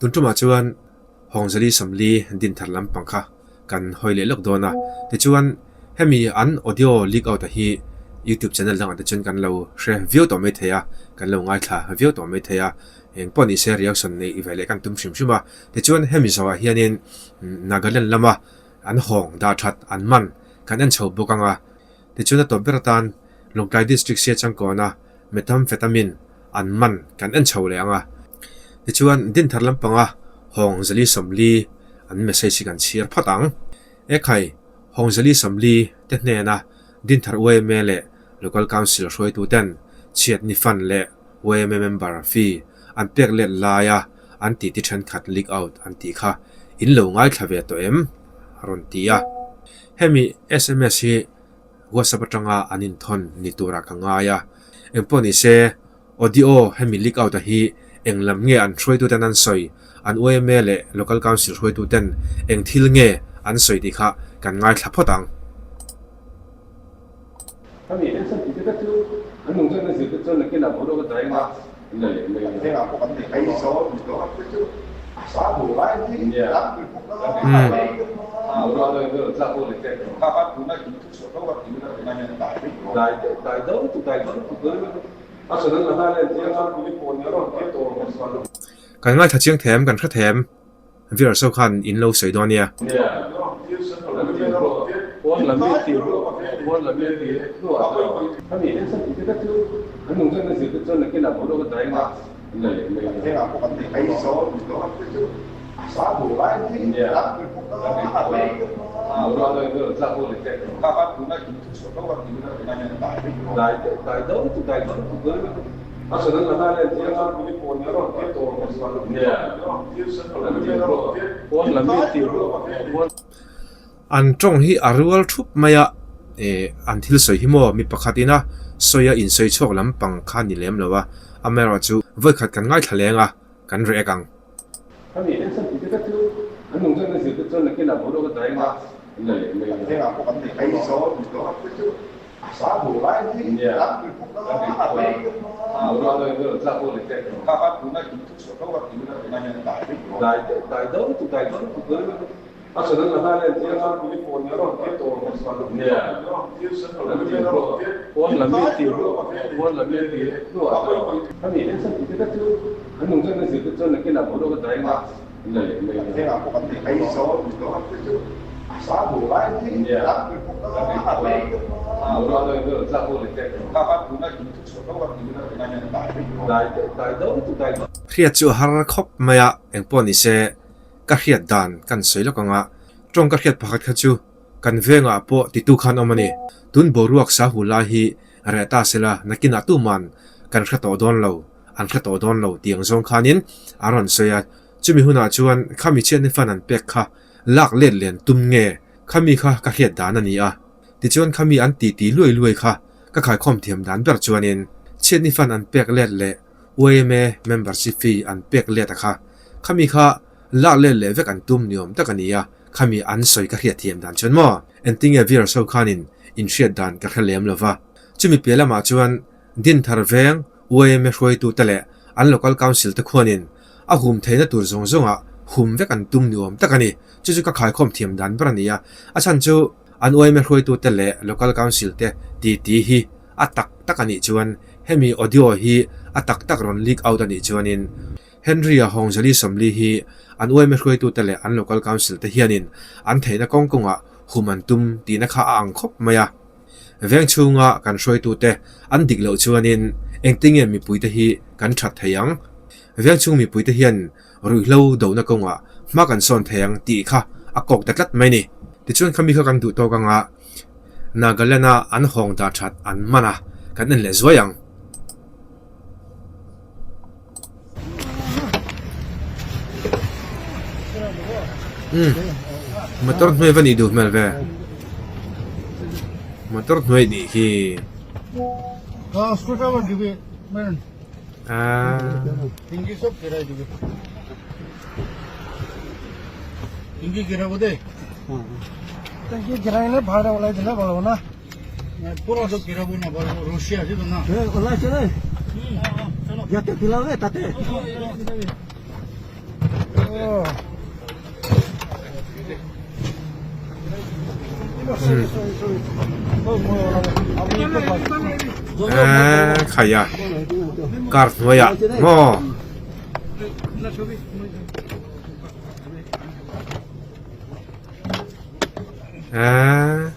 Tun tumah chuan Hawngzali Sawmli Dinthar lampang kha kan hawi leh lawk dawn a. Tichuan hemi an audio leak out a hi YouTube channel dangah te chuan kan lo hre viau tawh mai thei a, kan lo ngaithla viau tawh mai thei a. Eng pawh ni se reaction neih ve leh kan tum hrim hrim a. Tichuan hemi zawhah hianin Nagaland lama an hawng dah that an man kan en chho bawk ang a. Tichuan a tawp ber atan Lawngtlai District sia changkawna Methamphetamine an man kan en chho leh ang a. Tichuan Dinthar lampanga Hawng Zali Sawmli an message hi kan chhiar phawt ang. Ekhai, Hawng Zali Sawmli te hnena Dinthar yma leh Local Council hruaituten chhiatni fund leh yma member fee an pek let laia an titi thenkhat leak out an tih kha in lo ngaithla ve tawh em? a rawn ti a. Hemi sms hi WhatsApp atanga an inthawn ni turah ka ngai a. Engpawh ni se, audio hemi leak out a hi eng lam nge an hruaituten an sawi, an yma leh Local Council hruaituten eng thil nge an sawi tih kha kan ngaithla phawt ang. Khami ensan tih te kha chu an nungchang na zir te chuan nakin ah boruak a dai anga an la leh mai ang a. Kan ngaithla chiang them, kan hre them. Viewers ho khan in lo sawi dawn nia. An tawng hi a rual thup mai a, eh an thil sawi hi maw mi pakhat ina sawi a insawi chhuak lampang kha ni lem lo a, amaherawhchu vawikhat kan ngaithla leng a, kan reh ang. Khami ensan tih te kha chu an nungchang na zir te chuan nakin ah boruak a dai anga an la leh mai ang Hriat chu a har khawp mai a, engpawh ni se ka hriat dan kan sawi lawk ang a, tawng ka hriat pakhat kha chu kan vengah pawh titu khan awm a ni. Tun boruak sa hu lai hi reh ta sela nakinah tuman kan hre tawh dawn lo, an hre tawh dawn lo tih ang zawng khanin an rawn sawi a. Chumi hunah chuan khami chhiatni fan an pek kha lak let len tum nge khami kha ka hriat dan a ni a. Tichuan khami an titi luai luai kha ka khaikhawm thiam dan ber chuanin chhiatni fan an pek let leh yma membership fee an pek let a kha. Khami kha lak let leh vek an tum ni awm tak a ni a, khami an sawi ka hriat thiam dan chuan maw? Engtinge viewers ho khanin in hriat dan ka hre lem lo va. Chumi piah lamah chuan Dinthar Veng yma hruaitute leh an local council te khuanin a hum theihna tur zawng zawngah hum vek an tum ni awm tak a ni. Chu chu ka khaikhawm thiam dan ber a ni a, a chhan chu an yma hruaitute leh local council te titi hi a tak tak a nih chuan hemi audio hi a tak tak rawn leak out a nih chuanin Henry-a Hawngzali Sawmli hi an yma hruaitute leh an local council te hianin an theihna kawng kawngah hum an tum tihna kha a ang khawp mai a. Veng chhunga kan hruaitute an dik loh chuanin engtinge mipuite hi kan that thei ang? Veng chhung mipuite hian ruihhlo dohna kawngah hma kan sawn thei ang tih kha a kawk ta tlat mai ni. Tichuan khami kha kan duh tawk anga Nagaland-a an hawng dah that an man a, kan en leh zuai ang. Umm motor hnuai va nih duh hmel ve motor hnuai nih khi ah Eee khai a car hnuaiah maw. Eee.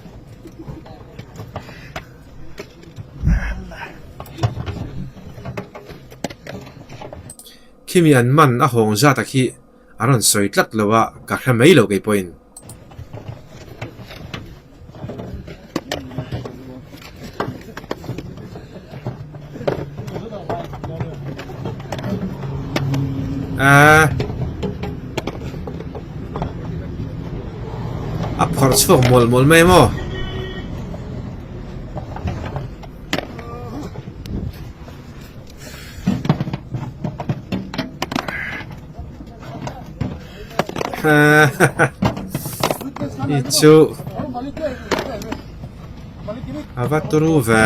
Khimi an man a hawng zat a khi a rawn sawi tlat lo a, ka hre mai lo kei pawhin. Eee. A phawrh chhuak mual mual mai maw? I chu a va turu ve.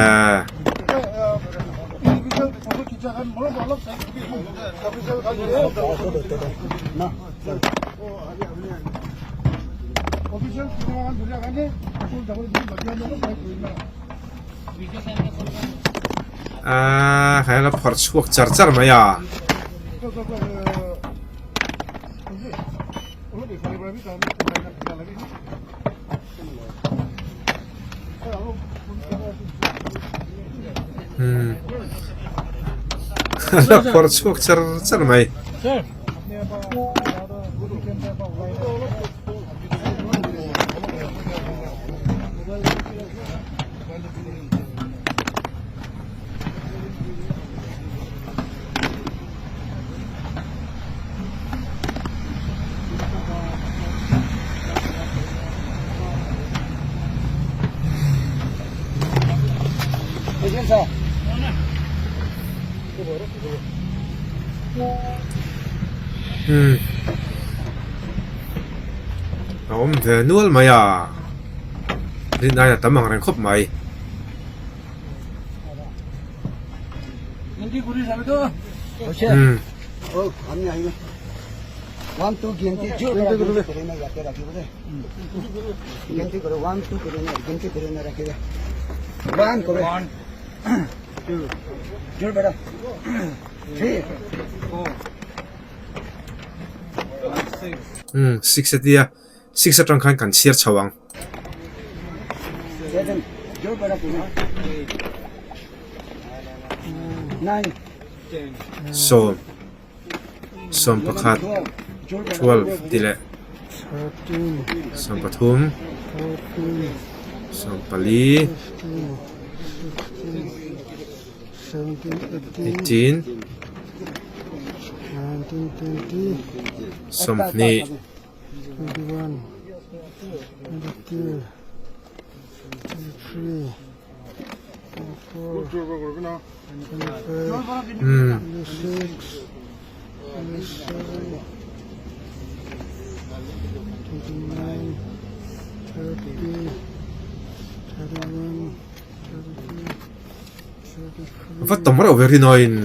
Aaa khai la phawrh chhuak char char mai a. Hmm la phawrh chhuak char char mai. Hmm. A awm ve nual mai a. Rin aia tam ang reng khawp mai. Hmm. Hmm, six a tia. Six atang khan kan chhiar chho ang. Sawm sawm pakhat 12 tih leh 13 14 18 20. Va tam reuh ve rinawin.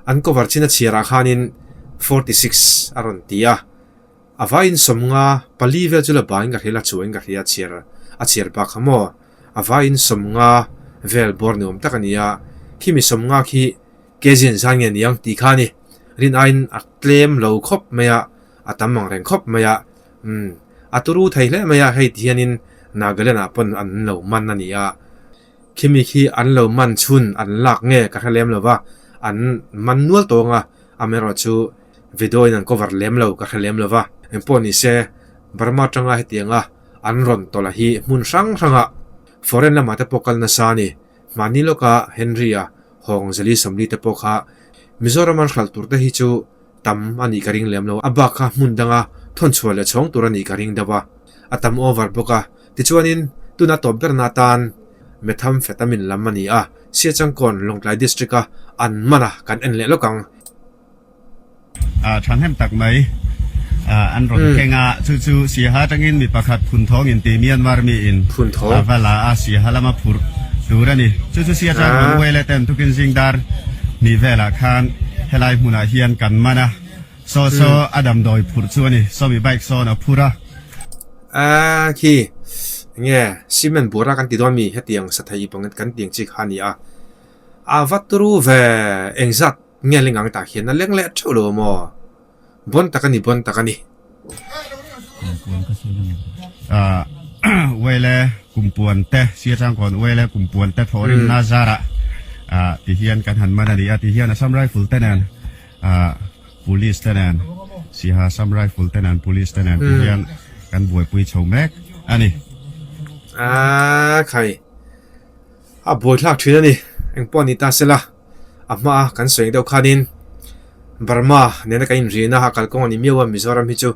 An cover chin a chhiarah khanin 46 a rawn ti a. A vaiin 50 pali vel chu la bain ka hria la chuain ka hria a chhiar a chhiar bak kha maw? A vaiin 50 vel bawr ni awm tak a ni a, khimi 50 khi kg an zan nge niang tih kha a ni. Rin aiin a tlem lo khawp mai a, a tam ang reng khawp mai a, umm a turu thei hle mai a, hei ti hianin Nagaland ah pawn an lo man a ni a, khimi khi an lo man chhun an lak nge ka hre lem lo va, an man nual tawng a, amaherawhchu Video in an cover lem lo ka hre lem lo va, engpawh ni se Burma atanga hetianga an rawn tawlh a hi hmun hrang hranga foreign lamah te pawh kal nasa a ni. Hmahni lawka Henry-a Hawng Zali Sawmli te pawh kha Mizoram an hralh tur te hi chu tam a nih ka ring lem lo, a bak kha hmun danga thawn chhuah leh chhawng tur a nih ka ring deuh a, a tam over bawk a. Tichuanin Tuna tawp berna atan Methamphetamine lam a ni a, Siachangkawn Lawngtlai District-a an man a kan en leh lawk ang. Thahnem tak mai an rawn keng a, chu chu Siaha atangin mi pakhat Phunthawng inti Myanmar miin a va la a, Siaha lama phurh tur a ni. Chu chu Siachangkawn Uele ten tukin zingdar hnih velah khan helai hmunah hian kan man a. Saw saw a damdawi phurh chu a ni. Sawmi bike sawn a phur a. A khi enge cement buara kan ti dawn mi hetiang sathei ipang kan ti ang chi kha a ni a. A va turu ve engzat nge leng ang tah hian a leng leh theuh lo maw? Bon tak a ni bon tak a ni. Uaile kumpuan te Siachangkawn uaile kumpuan te thawhrimna zarah ti hian kan han man a ni a ti hian Assam Rifle te nen Police te nen Siaha Assam Rifle te nen Police te nen ti hian kan buaipui chho mek a ni. A khai a buaithlak thin a ni. Engpawh ni ta sela a hmaa kan sawi deuh khanin Burma nena kan inrihna a kalkawng a ni miau a Mizoram hi chu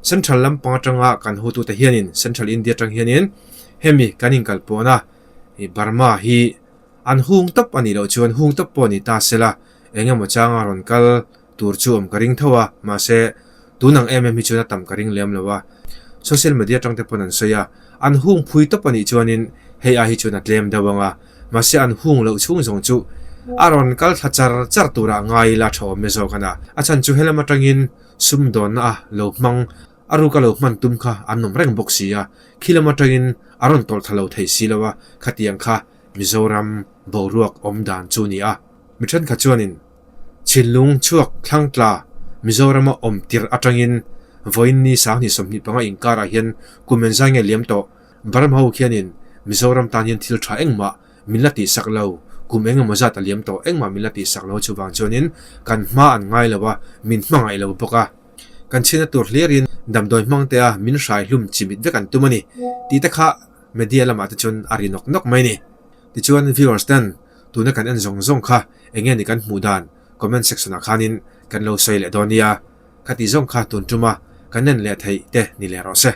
Central lampang atanga kan hotute hianin Central India atang hianin hemi kan inkalpawhna Burma hi An hung tawp a nih loh chuan hung tawp pawh ni ta sela, eng emaw changa rawn kal tur chu awm ka ring tho a, mahse tun ang em em hi chuan a tam ka ring lem lo a. Social media atang te pawn an sawi a, an hung phui tawp a nih chuanin hei ai hi chuan a tlem deuh ang a, mahse an hung loh chhung zawng chu a rawn kal thla char char turah ngai ila tha awm e zawk a na. A chhan chu helam atangin sumdawnna a lo hmang A ruk a lo hman tum kha an awm reng bawk si a, khi lam atangin a rawn tawlh tha lo thei si lo a, khatiang kha Mizoram boruak awm dan chu ni a. Mi thenkhat chuanin Chhinlung chhuak thlangtla Mizorama awm tirh atangin vawiin ni 20 25 inkarah hian kum enzai nge liam tawh Burma ho khianin Mizoram tan hian thil tha engmah min la tihsak lo, kum eng emaw zat a liam tawh engmah min la tihsak lo chuvang chuanin kan hma an ngai lo a, min hmangaih lo bawk a. Kan chhiatna tur hlirin damdawi hmang te a min hrai hlum chimit vek an tum a ni tih te kha media lamah te chuan a ri nawk nawk mai a ni. Tichuan viewers ten tuna kan en zawng zawng kha eng nge ni kan hmuh dan comment section ah khanin kan lo sawi leh dawn nia. Khati zawng kha tun tuma kan en leh theih te ni leh rawh se.